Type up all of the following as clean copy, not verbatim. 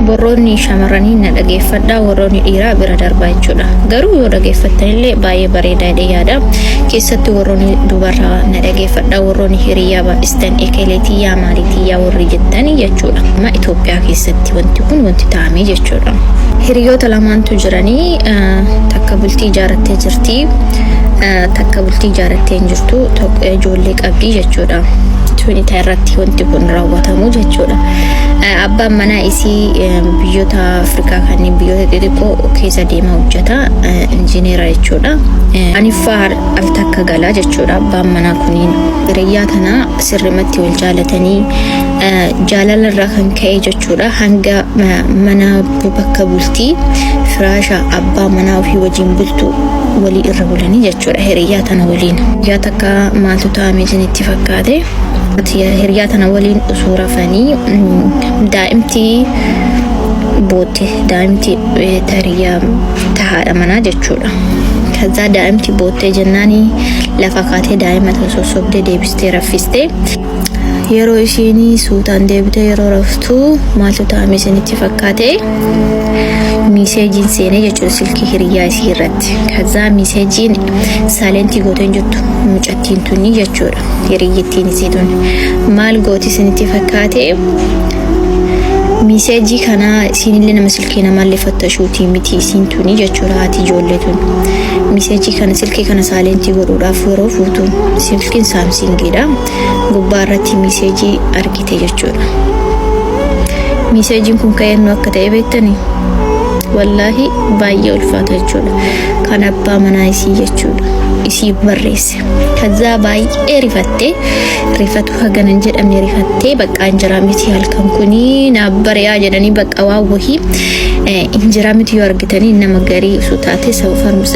Warroonni shamarranii na dhageeffadhaa, warroonni dhiiraa bira darbaa jechuudha. Garuu yoo dhageeffattanillee baay'ee bareedaa jedhee yaada. Keessattuu warroonni dubarraa na dhageeffadhaa, warroonni hiriyyaa baay'istan ekelee tiyyaa maalii tiyyaa warri jettanii jechuudha. Amma Itoophiyaa keessatti wanti kun wanti ta'ame jechuudha. Hiriyoota lamaantu jiranii, takka bultii ijaarrattee jirti, takka bultii ijaarrattee hin jirtu, tokko ijoollee qabdi jechuudha. Tuni irratti wanti kun raawwatamu jechuudha. Abbaan manaa isii biyyoota Afrikaa kanneen biyyoota xixiqqoo keessa deemaa hojjeta, injineera jechuudha. Aniffaa al takka galaa jechuudha abbaan manaa kuniin. Hiriyyaa tana sirrimatti wal jaalatanii, jaalala irraa kan ka'e jechuudha, hanga mana bakka bultii firaasha abbaa manaa ofii wajjin bultu walii irra bulanii jechuudha hiriyyaa tana waliin. Guyyaa takka maaltu ta'ame isinitti fakkaate? Hiriyaa tana waliin osoo rafanii daa'imti bootte, daa'imti hiriyaa haadha manaa jechuudha. Kazaa daa'imti boottee jennaani lafa kaatee daa'ima tana sossobdee deebistee raffistee, yeroo isheen suutaan deebitee yeroo raftu maaltu ta'ame isinitti fakkaate? Messageiin seenee jechuudha silkii hiriyaa isii irratti. Kazaa messageiin silentii gooteen jirtu mucattiin tuni jechuudha. Hiriyyittiin isii tun maal gooti isinitti fakkaate? Messageii kana isiinillee nama silkii namaallee fattashuutii miti isiin tuni jechuudha, haati ijoollee tun. Messageii kana, silkii kana silentii godhuudhaaf yeroo fuutu, silkiin Samsungiidha. Gubbaa irratti messageii argite jechuudha. Messageiin kun kan eenyu akka ta'e beektanii? Wallaahi baay'ee ulfaata jechuudha. Kan abbaa manaa isii jechuudha. Isii barreesse. Kazaa baay'ee rifattee, rifatu hagana hin jedhamne rifattee, bakka injiraa miti halkan kunii naaf bari'aa jedhanii, bakka waan wahii injiraa miti yoo argitanii nama garii osoo taate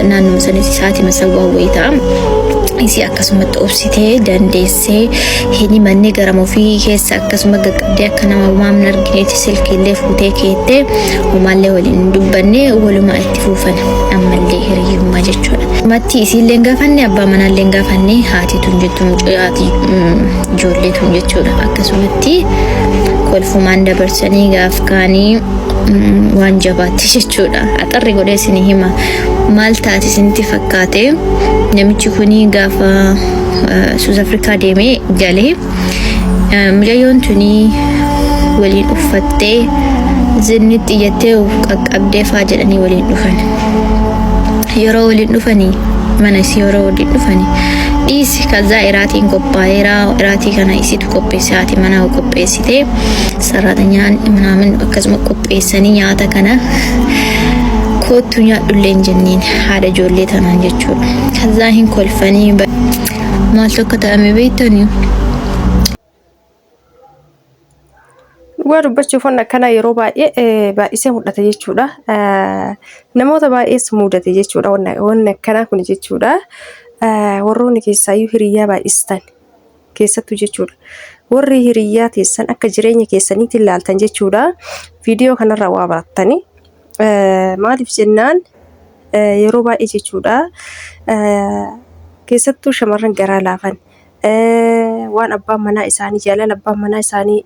naannuma sanis sa'aatii san waan wahii ta'a. Isii akkasumatti obsitee dandeessee hin himanne, gara ofii keessa akkasuma qaqqabdee akka nama maamna argineeti silkiillee fuutee keettee homaallee waliin hin dubbanne, walumaa itti fuufan ammallee hiriyyummaa jechuudha. Matti isiillee hin gaafanne, abbaa manaallee hin gaafanne, haati tun jettu, haati ijoollee tun jechuudha. Akkasumatti kolfumaan dabarsanii gaaf kaanii waan jabaatti jechuudha. Axarri godhee isinii hima, maal taate isinitti fakkaate? Namichi kuni gaafa South Africa deemee galee, mucayyoon tuni waliin uffattee zinnitti iyyattee qaqqabdee faa jedhanii waliin dhufan. Yeroo waliin dhufanii mana isii yeroo waliin dhufanii, dhiisi, kazaa iraatiin qophaa'eera, iraatii kana isitu qopheesse, haati manaa qopheessite, sarratanyaan minaamin akkasuma qopheessanii, nyaata kana koottuu nyaadhullee hin jenniin haadha ijoollee tanaan jechuudha. Kazaa hin kolfanii. Maaltu akka ta'ame beektanii? Dhugaa dubbachuuf wanni akkanaa yeroo baay'ee baay'isee mul'ata jechuudha. Namoota baay'ees mudate jechuudha wanni akkanaa kun jechuudha. Warroonni keessaayyuu hiriyyaa baay'istan keessattuu jechuudha. Warri hiriyyaa teessan akka jireenya keessaniitti ilaaltan jechuudha. Viidiyoo kanarraa waa barattanii. Maaliif jennaan, yeroo baay'ee jechuudha, keessattuu shamarran garaa laafan waan abbaan manaa isaanii, jaalala abbaan manaa isaanii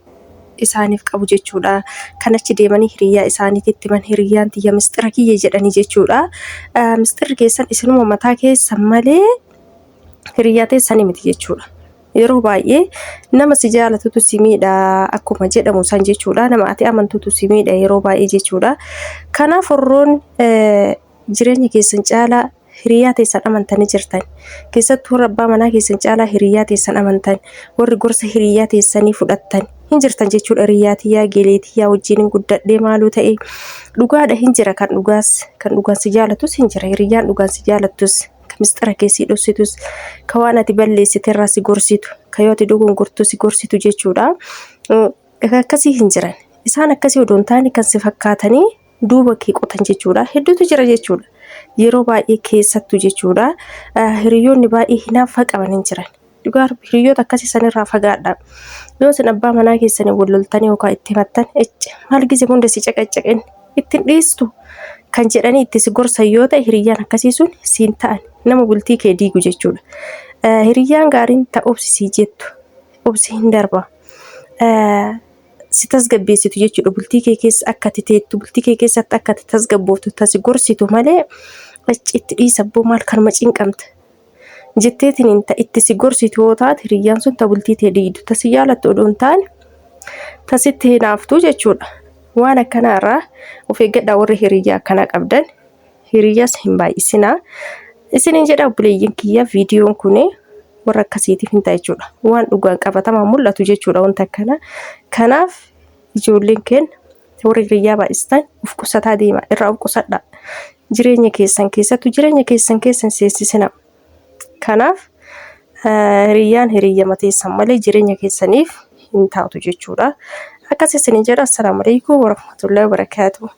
isaaniif qabu jechuudha. Kan achi deemanii hiriyyaa isaaniitti himan, hiriyyaan tiyya mistira kiyya jedhanii jechuudha. Mistirri keessan isinuma mataa keessan malee hiriyyaa teessanii miti jechuudha. Yeroo baay'ee nama si jaalatutu si miidha akkuma jedhamu san jechuudha. Nama ati amantutu si miidha yeroo baay'ee jechuudha. Kanaaf warroon jireenya keessan caalaa hiriyaa teessan amantanii jirtan, keessattuu warra abbaa manaa keessan caalaa hiriyaa teessan amantan, warri gorsa hiriyaa teessanii fudhattan hin jirtan jechuudha. Hiriyaa tiyyaa, geelee tiyyaa wajjin hin guddadhee maaluu ta'e, dhugaadha, hin jira kan dhugaas, kan dhugaan si jaalatus hin jira, hiriyyaan dhugaan si jaalattus, kan mistira kee si dhossitus, kan waan ati balleessite irraa si gorsitu, kan yoo ati dogongortu si gorsitu jechuudha. Akkasii hin jiran. Isaan akkasii odoo hin taane, kan si fakkaatanii duuba kee qotan jechuudha. Hedduutu jira jechuudha. Yeroo baay'ee keessattuu jechuudha. Hiriyoonni baay'ee hinaaffaa qaban hin jiran. Dhugaa, hiriyoota akkasii sanirraa fagaadha. Yoo isin abbaa manaa keessanii wal loltanii yookaan itti himattan, maal gizee hunda si caqaccaqin ittiin dhiistu kan jedhanii itti si gorsan yoo ta'e, hiriyyaan akkasii sun siin ta'an, nama bultii kee diigu jechuudha. Hiriyyaan gaariin ta obsi sii jettu, obsi hin darba. si tasgabbeessitu jechuudha. Bultii kee keessa akka ati teettu, bultii kee keessatti akka ati tasgabbooftu tasi gorsitu malee achi itti dhiisa abboo maal kanuma cinqamta jetteetiin ta itti si gorsitu yoo taate hiriyyaan sun ta bultii tee diigdu ta si jaalattu odoo hin taane ta sitti hinaaftu jechuudha. Waan akkanaa irraa of eeggadhaa warri hiriyyaa akkanaa qabdan hiriyyaas hin baay'isinaa. Isiniin jedha obboleeyyan kiyya viidiyoon kun warra akkasiitiif hin ta'a jechuudha. Waan dhugaan qabatamaan mul'atu jechuudha wanta akkanaa. Kanaaf ijoolleen keenya warri hiriyyaa baay'istan of qusataa deema irraa of qusadhaa. Jireenya keessan keessattuu jireenya keessan keessa hin seensisina. Kanaaf hiriyyaan hiriyya mateessan malee jireenya keessaniif hin taatu jechuudha. Akkas isiniin jedha. Assalaamu alaikum warahmatullahi wabarakaatuh.